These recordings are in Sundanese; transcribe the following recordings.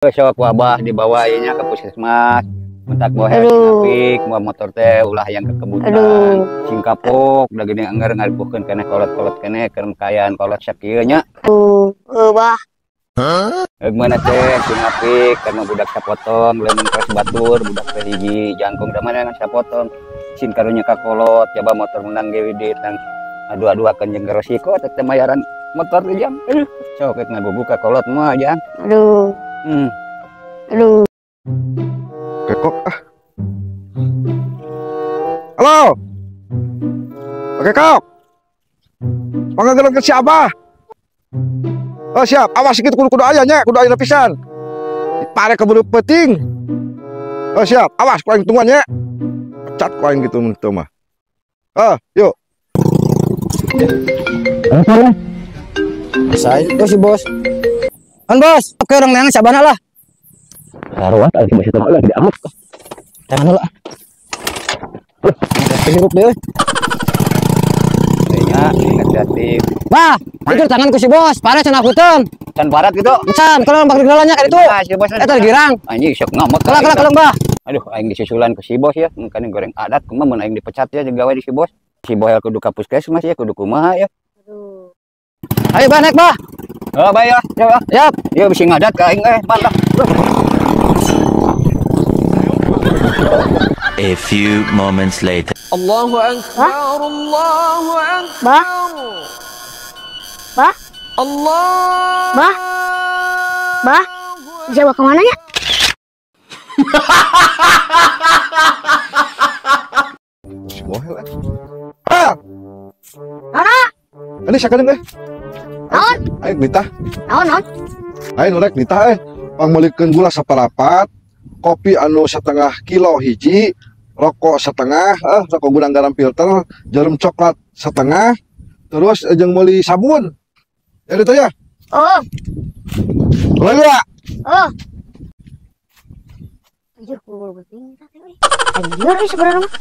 Sok wabah dibawa ieu nya ke puskesmas. Mentak bohe apik, mau motor teh ulah yang kekebutan. Sing kapok da geuning anggar ngaripuhkeun keneh kolot-kolot keneh keur kayaan kolot sakieu nya. Aduh, bah. Gimana teh sing apik karena budak sapotong lamun keras batur budak teh hiji jangkung da mana sapotong sing karunya ka kolot coba motor menang ge tang adu-aduakeun jeung resiko teh mayaran motor teh jang. Aduh, sok ngagugu ka kolot mah jang. Aduh. Aduh. Kekok ah. Halo. Oke kok. Mangga ke si Abah. Oh siap, awas gitu kudu aya nya, kudu aya pisan. Pare keburu penting. Oh siap, awas ku aing tungguan nya. Pecat ku aing gitu mun teu mah. Ah, yuk. Saya itu si bos. Kan bos, oke orang neangan sabana lah. Taruhan tadi masih tahu lagi diamuk. Tangan lah. Hirup deh. Kayaknya hati-hati. Bah, itu tanganku si bos, parah cenah hutan. Can barat gitu. Can, kalau bang digelanya kan itu. Nah, si bos eta girang. Anjing sok ngamuk. Kalah kalah bah. Aduh, aing disusulan ke si bos ya, mungkin goreng adat kumaha mun aing dipecat ya gawe di si bos. Si bos kudu ka puskesmas ya, kudu kumaha ya. Aduh. Ayo bah naik bah. Oh, bae ya. Yap. Ieu bisi ngadat ka aing mantap. A few moments later. Allahu akbar, Allahu akbar. Bah. Bah. Allah. Bah. Bah. Bisa bawa kemana nya? Si bohel. Ah. Ah. Ini sakedeung euy. Naon? Ayo nitah. Naon naon? Ayo norek nitah pangmeulikeun gula saparapat, kopi anu setengah kilo hiji, rokok setengah, rokok gudang garam filter, jarum coklat setengah, terus jeung meuli sabun. Ya itu ya. Oh. Boleh ya? Oh. Anjir kudu penting teh euy. Anjir euy sebenarnya mah.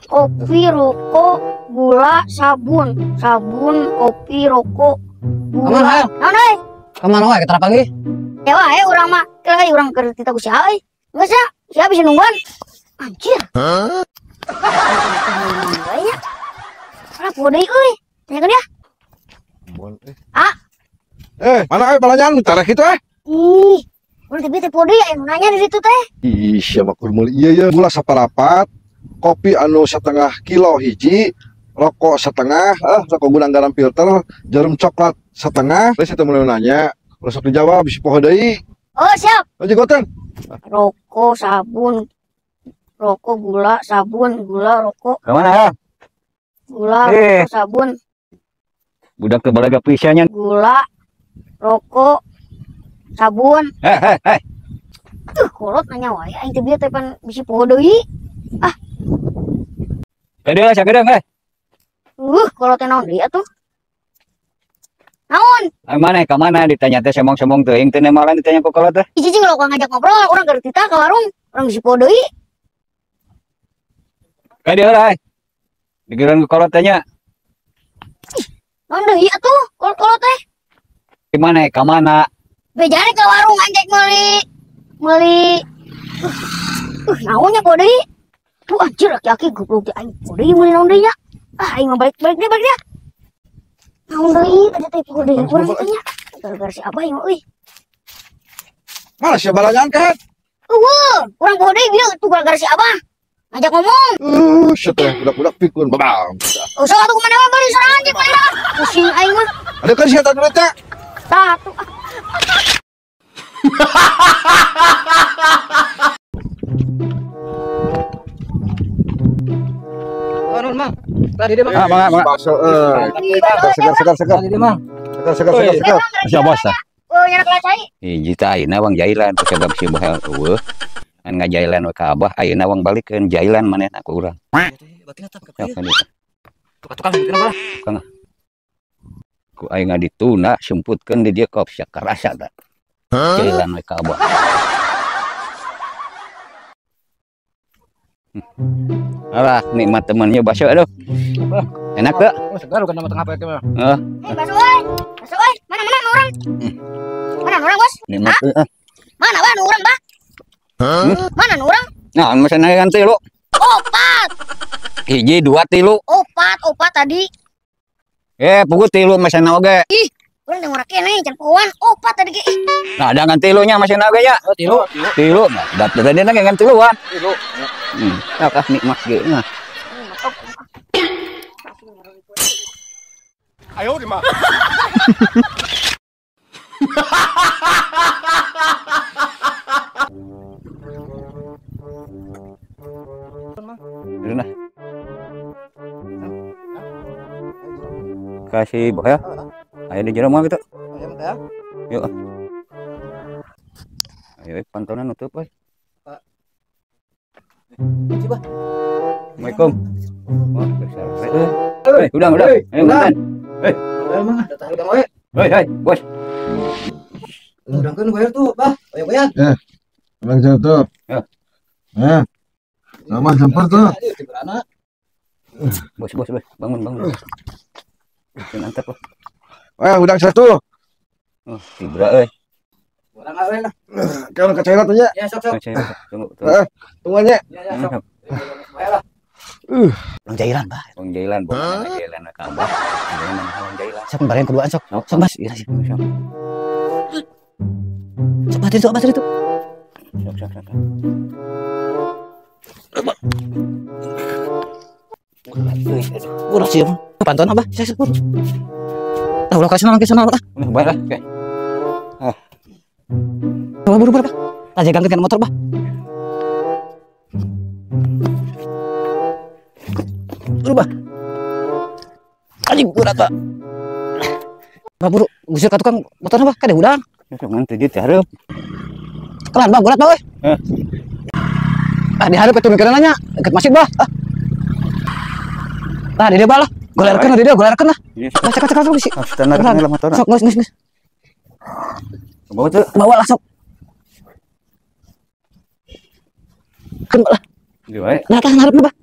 Kopi, rokok, gula, sabun. Sabun, kopi, rokok, gula. Naon euy? Kamana wae kita panggih? Ya wae urang mah, euy urang keur tita ku sia euy. Geus ya, sia bisa nungguan. Anjir. Hah? Alah poho deui euy. Tanyakeun ya. Ah. Mana euy balanyaan tareh kitu eh? Ih, urang teh poho deui aya nu nanya di ditu teh. Ih, sia mah kudu meuli ieu ya gula saparapat, kopi anu setengah kilo hiji, rokok setengah, rokok gudang garam filter, jarum coklat setengah. Terus itu mulai nanya, besok dijawab bisa poho deui. Oh, siap. Aja goten. Rokok, sabun, rokok, gula, sabun, gula, rokok. Kemana ya? Gula, rokok, sabun. Budak teu balaga pisahnya. Gula, rokok, sabun. Hei. Tuh, kolot nanya wae aing teh bieu teh pan bisi poho deui. Ah. Kadeung sakedeung eh. Kolot teh naon deui atuh? Naon? Mana ka mana ditanya teh somong-somong teuing teh nemalan ditanya ku kolot teh. Ih cicing lo ngajak ngobrol, urang keur tita ka warung, urang bisi poho deui. Kadeung lah. Digeran ku kolot teh nya. Naon deui atuh kolot-kolot teh? Di mana ka mana? Bejane ka warung anjek meuli naonnya poho deui? Tuh anjir laki-laki goblok teh aing poho deui meuli naon deui nya? Ah aing mah balik-balik deh balik dia. Naon deui tadi teh poho deui urang teh nya. Gara-gara si Abah ieu euy. Mana sia balanyaan kan? Eueuh, urang poho deui bieu tuh gara-gara si Abah. Ngajak ngomong. Sia teh budak-budak pikun babang. Oh, sok atuh kumaha meuli sorangan jeung mana? Pusing aing mah. Ada kan sia teh duit teh? Tah atuh. Oh, nun, Mang. Tadi dia, Mang. Ah, mangga, mangga. Bakso, segar, segar, segar. Tadi dia, Mang. Segar, segar, segar, segar. Sia bos tah. Oh, nyana kelas cai. Hiji tah ayeuna wang jailan kusabab si bohel eueuh. Ngan ngajailan we ka Abah, ayeuna wang balikeun jailan manehna ku urang. Batina tah ka ieu. Tukang-tukang bikin apa? Tukang. Ku aing ngadituna sumputkeun di dieu kop sia karasa tah. Jailan we ka Abah. Alah, nikmat temannya bakso aduh. Enak tuh. Oh, segar bukan nama tengah apa itu mah. Heeh. Bakso euy. Bakso euy. Mana orang? Mana orang, Bos? Nikmat tuh. Mana bah nu urang bah? Mana nu urang? Nah, mesenna kan 3. Opat. 1 2 3. Opat tadi. Puguh 3 mesenna oge. Ih, urang teh ngora keneh can pohoan. Opat tadi ge. Nah, ada ngan 3 nya mesenna oge nya. Oh, 3. 3. Nah, tadi ngan 3-an. 3. Nah, nikmat ge nah. Ayo di mah. Nah. Kasih bah ya. Ayo di jero mah gitu. Yuk. Ayo pantonan nutup euy. Coba. Assalamualaikum. Wah, besar. Udah. Ayo makan. Hei, mah datang udang we. Hei, bos. Udangkeun bayar tuh, Bah. Bayar. Ya. Udang tuh. Ya. Ya. Sama jemper tuh. Bos, bangun. Jangan antep lah. Udang satu. Oh, tibra euy. Urang awe lah. Kalau kecairan tuh nya. Ya, sok. Tunggu. Tunggu nya. Ya, sok. Bayar lah. Orang jailan, Bah. Orang jailan, bukan jailan ka Abah. Orang jailan. Sok bareng keduaan sok. Sok, Bas. Iya, sok. Sok Bah itu, Bah itu. Sok. Ulah sih, pantuan Abah. Saya sok. Tah ulah kasih nang lah. Udah bae lah, oke. Ah. Buru-buru, Bah. Tah jegangkeun kana motor, Bah. Berubah. Anjing berat, Pak. Bah buru, gusir ka tukang motor bah, kade udang. Sok ngan teu dihareup. Kelan bah, berat bah euy. Heh. Ah dihareup atuh mikirna nya, deket masjid bah. Ah. Tah di dieu bah lah. Golerkeun di dieu, golerkeun lah. Lah cekak sok bisi. Standar lah motor. Sok geus geus. Bawa tuh. Bawa lah sok. Keun lah. Di wae. Nah tah hareup bah.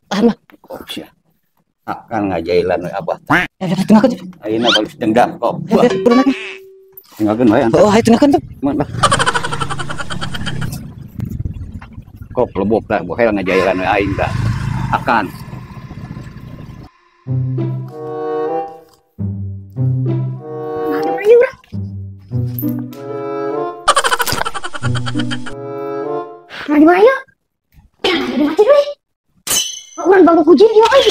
Tahan bah. Oh sia. Akan ngajailan we abah. Ya tengahkeun. Ayeuna bagus dendam kok. Tinggalkeun wae. Oh, hayu tengahkeun tuh. Mun bah. Kok lebok tah bohel ngajailan we aing tah. Akan. Nah, di mana yuk? Di masjid weh. Urang bangku kucing yuk euy.